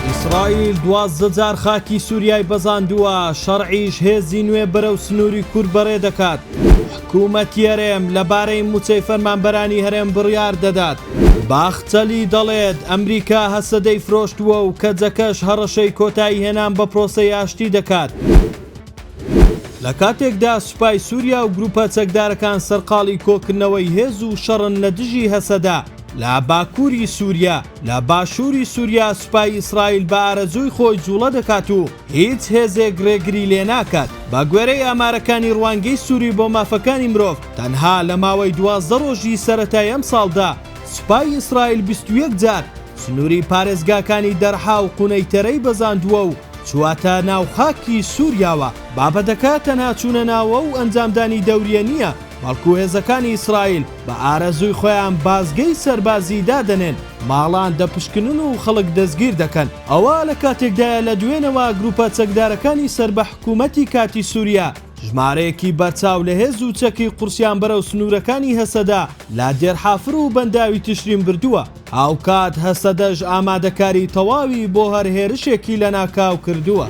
ئیسرائیل 12 جار خاکی سووریای بەزاندووە، شەرعیش هێزی نوێ بەرەو سنووری کورد بەڕێ دەکات. حکوومەتی هەرێم لەبارەی مووچەی فەرمانبەرانی هەرێم بڕیار دەدات. باخچەلی دەڵێت، ئەمریکا هەسەدەی فرۆشتووە و کەجەکەش هەڕەشەی کۆتاییهێنان بە پرۆسەی ئاشتی دەکات. لە کاتێکدا سوپای سووریا و گرووپە چەکدارەکان سەرقاڵی کۆکردنەوەی هێز و شەڕن لە دژی هەسەدە لە باکووری سووریا، لە باشووری سووریا سوپای ئیسرائیل بە ئارەزووی خۆی جووڵە دەکات و هیچ هێزێک رێگری لێناکات. بەگوێرەی ئامارەکانی روانگەی سووری بۆ مافەکانی مرۆڤ، تەنها لە ماوەی 12 رۆژی سەرەتای ئەمساڵدا سوپای ئیسرائیل 21 جار سنووری پارێزگاکانی دەرعا و قونەیتەرەی بەزاندووە و چووەتە ناو خاکی سووریاوە. بابەتەکە تەنها چوونە ناوە و ئەنجامدانی دەوریە نییە، بەڵکو هێزەکانی ئیسرائیل بە ئارەزووی خۆیان بازگەی سەربازی دادەنێن، ماڵان دەپشکنن و خەڵک دەستگیر دەکەن. ئەوە لە کاتێکدایە لە دوێنێوە گروپە چەکدارەکانی سەر بە حکومەتی کاتی سوریا ژمارەیەکی بەرچاو لە هێز و چەکی قورسیان بەرەو سنوورەکانی هەسەدە لە دێرحافر و بەنداوی تشرین بردووە، هاوکات هەسەدەش ئامادەکاری تەواوی بۆ هەر هێرشێکی لەناکاو کردووە.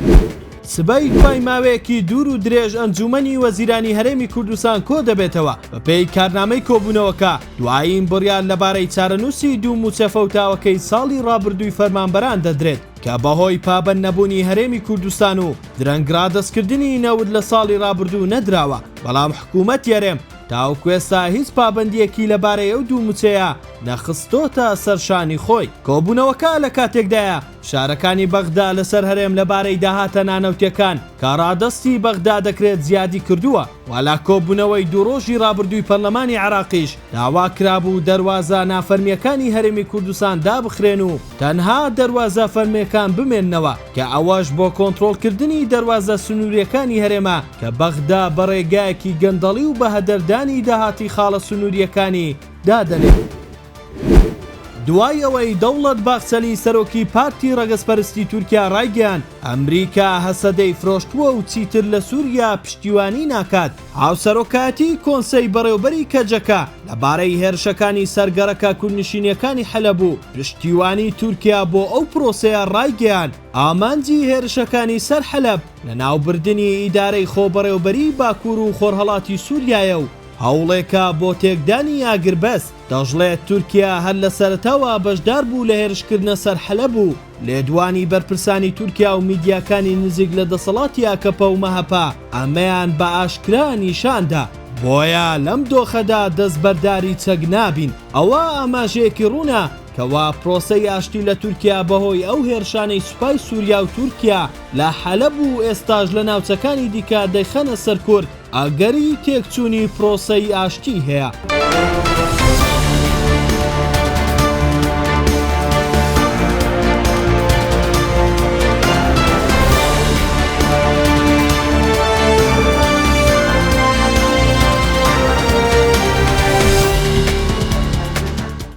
سبەی دوای ماوەیەکی دوور و درێژ ئەنجوومەنی وەزیرانی هەرێمی کوردستان کۆدەبێتەوە، بەپێی کارنامەی کۆبوونەوەکە، دوایین بڕیار لەبارەی چارەنووسی دوو مووچە فەوتاوەکەی ساڵی ڕابردووی فەرمانبەران دەدرێت، کە بەهۆی پابەند نەبوونی هەرێمی کوردستان و درەنگ ڕادەستکردنی نەوت لە ساڵی ڕابردوو نەدراوە، بەڵام حکوومەتی هەرێم تاوەکو ئێستا هیچ پابەندییەکی لەبارەی ئەو دوو مووچەیە نەخستۆتە سەر شانی خۆی. کۆبوونەوەکە لە کاتێکدایە، فشارەکانی بەغدا لەسەر هەرێم لەبارەی داهاتە نانەوتیەکان کە ڕادەستی بەغدا دەکرێت زیادی کردووە و لە کۆبوونەوەی دوو ڕۆژی ڕابردووی پەرلەمانی عێراقیش داوا کرابوو دەروازە نافەرمییەکانی هەرێمی کوردستان دابخرێن و تەنها دەروازە فەرمییەکان بمێننەوە کە ئەوەش بۆ کۆنترۆڵکردنی دەروازە سنوورییەکانی هەرێمە کە بەغدا بە ڕێگایەکی گەندەڵی و بەهەدەردانی داهاتی خاڵە سنوورییەکانی دادەنێت. دوای ئەوەی دەوڵەت باخچەلی سەرۆکی پارتی ڕەگەزپەرستی تورکیا ڕایگەیاند، ئەمریکا هەسەدەی فرۆشتووە و چیتر لە سوریا پشتیوانی ناکات، هاوسەرۆکایەتی کۆنسەی بەڕێوبەری کەجەکە لەبارەی هێرشەکانی سەر گەڕەکە کوردنشینیەکانی حەلەب و پشتیوانی تورکیا بۆ ئەو پرۆسەیە ڕایگەیاند، ئامانجی هێرشەکانی سەر حەلەب لەناوبردنی ئیدارەی خۆبەڕێوبەریی باکور و خۆرهەڵاتی سوریایە و هەوڵێکە بۆ تێکدانی ئاگربەست. دەشڵێت، تورکیا هەر لە سەرەتاوە بەشدار بوو لە هێرشکردنە سەر حەلەب و لێدوانی بەرپرسانی تورکیا و میدیاکانی نزیک لە دەسەڵاتی ئاکەپە و مەهەپە ئەمەیان بە ئاشکرا نیشان دا، بۆیە لەم دۆخەدا دەستبەرداری چەک نابین، ئەوە ئاماژەیەکی ڕوونە کەوا پرۆسەی ئاشتی لە تورکیا بەهۆی ئەو هێرشانەی سوپای سوریا و تورکیا لە حەلەب و ئێستاش لە ناوچەکانی دیکە دەیخەنە سەر کورد، ئەگەری تێکچوونی پرۆسەی ئاشتی هەیە.